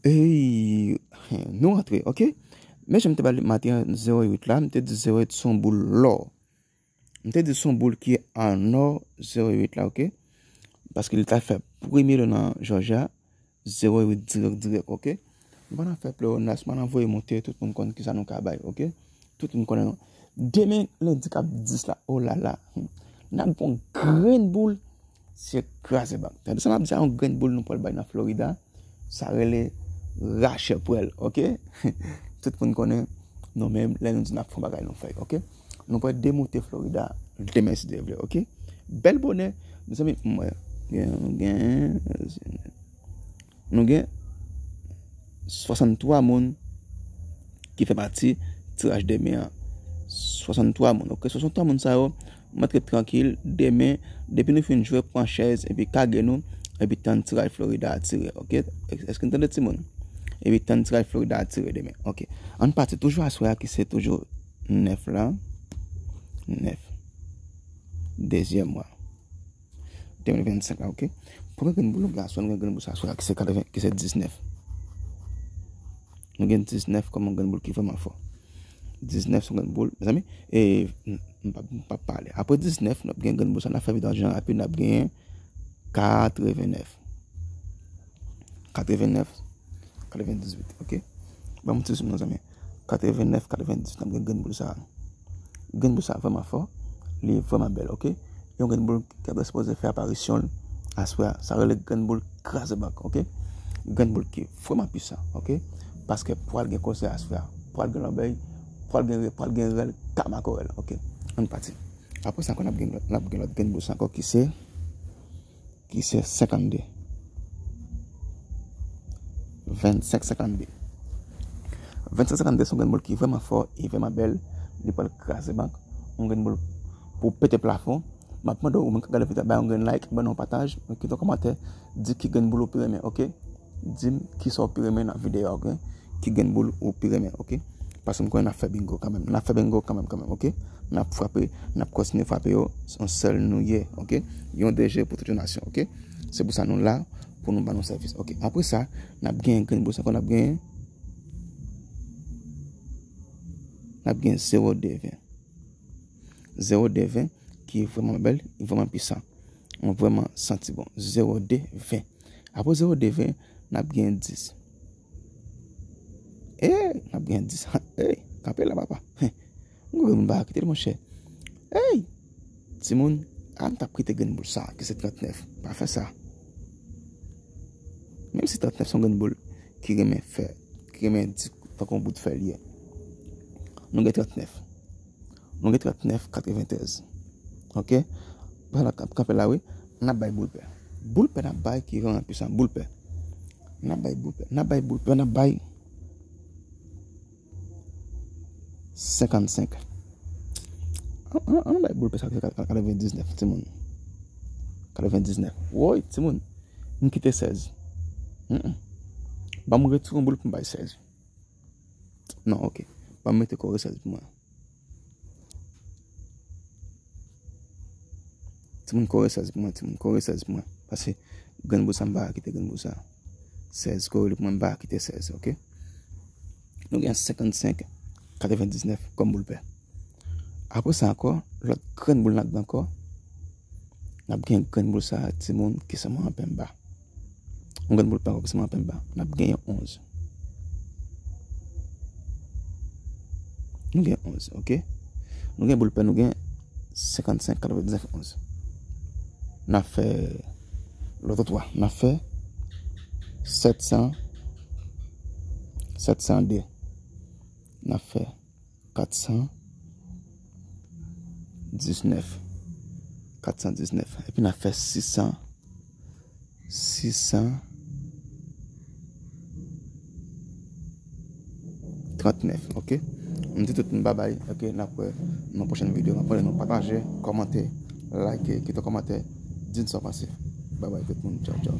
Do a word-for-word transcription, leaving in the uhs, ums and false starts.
Ey, nou rantre, ok? Men jan m te pale maten an, zewo uit la, m te di zewo uit se yon boul lò. M te di se yon boul ki an nò, zewo uit la, ok? Paske li ta fè premye lè nan Jòjya, zewo uit dirèk, dirèk, ok? M pa nan fè pleyonas, m pa nan voye monte, tout moun konn kisa nou ka bay, ok? Tout moun konnen nou. Demen, lendi k ap dis la, oh la la, hmm, n ap gon grenn boul, se kraze bank. Tande sa m ap di a, yon grenn boul nou pral bay nan Florida. Sa rele rache pwèl, ok? Tout moun konnen nou menm, lè nou di n ap fè yon bagay, nou fè l, ok? Nou pral demoute Florida demen, si Dye vle, ok? Bèl bonè, mezanmi, m wè, gen, gen, nou gen swasanntwa moun ki fè pati tiraj demen an. Swasanntwa moun, ok? Swasanntwa moun sa yo, mwen t ret trankil, demen, depi nou fin jwe, pran chèz, epi kage nou, epi tann tiraj Florida a tire, ok? Èske n tande timoun? Epi tann tiraj Florida a tire demen, ok? Ann pati, toujou aswè a ki se toujou nèf la, nèf. Dezyèm mwa. De mil vennsenk la, ok? Premye grenn boul nou gen aswè, nou gen grenn boul sa aswè a ki se katreven, ki se diznèf. Nou gen diznèf kòm yon grenn boul ki vrèman fò. Diznèf se yon grenn boul, mezanmi, e, m, m p ap, m p ap pale. Apre diznèf, n ap gen grenn boul sa, n ap fè vidanj lan rapid, n ap gen katrevennèf. Katrevennèf, katrevendizuit, ok? Ban m ti zoom nan, zanmi. Katrevennèf, katrevendizuit, n ap gen grenn boul sa. Grenn boul sa vrèman fò, li vrèman bèl, ok? Yon grenn boul k ap sipoze fè aparisyon l aswè a. Sa rele grenn boul kraze bank, ok? Grenn boul ki vrèman pwisan, ok? Paske pral gen konsèy aswè a, pral gen lòbèy, pral gen, pral gen rèl ka makorèl, ok? Ann pati. Apre sa ankò, n ap gen lòt, n ap gen lòt grenn boul sa ankò ki se, ki se senkannde. Vennsenk senkannde. Vennsenk senkannde se yon grenn boul ki vrèman fò e vrèman bèl. Li pral kraze bank. Yon grenn boul pou pete plafon. M ap mande w, ou menm k ap gade videyo a, bay yon grenn like, ban nou yon pataj, kite yon kòmantè, di ki grenn boul ou pi renmen, ok? Di m kisa w pi renmen nan videyo a, ok? Ki grenn boul ou pi renmen, ok? Paske m konnen n ap fè bingo kanmenm. N ap fè bingo kanmenm, kanmenm, ok? N ap frape, n ap kontinye frape yo. Se yon sèl nou ye, ok? Yon D J pou tout yon nasyon, ok? Se pou sa nou la, pou nou ba nou sèvis, ok? Apre sa, n ap gen grenn boul sa ankò, n ap gen, n ap gen zewo de ven. Zewo de ven ki vrèman bèl, vrèman pwisan. Mwen vrèman santi bon. Zewo de ven. Apre zewo de ven, n ap gen dis. E, n ap gen dis. Ey, kanpe la, papa. M grenn boul pa kite l, monchè. Ey, timoun, a m t ap kite grenn boul sa, ki se trannèf. Pa fè sa. Menm si trannèf se yon grenn boul ki renmen fè, ki renmen di tankou yon bout fè l ye. Nou gen trannèf. Nou gen trannèf, katreventrèz. Ok? Pandan k ap kanpe la, wi. N ap bay boul pè. Boul pè n ap bay ki vrèman pwisan. Boul pè. N ap bay boul pè. N ap bay boul pè. N ap bay senkannsenk. An, an, an bay boul pè sa ki se katrevendiznèf, timoun. Katrevendiznèf. Woy, timoun. M kite sèz. Mm, mm. Ban m retire yon boul pou m bay sèz. Non, ok. Ban m mete kore sèz pou mwen. Timoun kore sèz pou mwen, timoun kore sèz pou mwen. Paske grenn boul sa m pa kite grenn boul sa. Sèz kore li pou mwen, m pa kite sèz, ok? Nou gen senkannsenk, katrevendiznèf kòm boul pè. Apre sa ankò, lòt grenn boul n ap gen ankò, n ap gen grenn boul sa, timoun, ki sanble an penba. Yon grenn boul pè ankò ki sanble an penba. N ap genyen onz. Nou gen onz, ok? Nou gen boul pè, nou gen senkannsenk, katrevendiznèf, onz. N ap fè lòt twa. N ap fè sèt san, sèt san de. N ap fè kat san diznèf. Kat san diznèf. Epi n ap fè sis san, sis san trannèf, ok? M di tout moun babay, ok? N ap wè nan pwochèn videyo. M ap mande nou pataje, kòmante, like, kite kòmantè, di n sa w panse. Babay tout moun, tchaw, tchaw.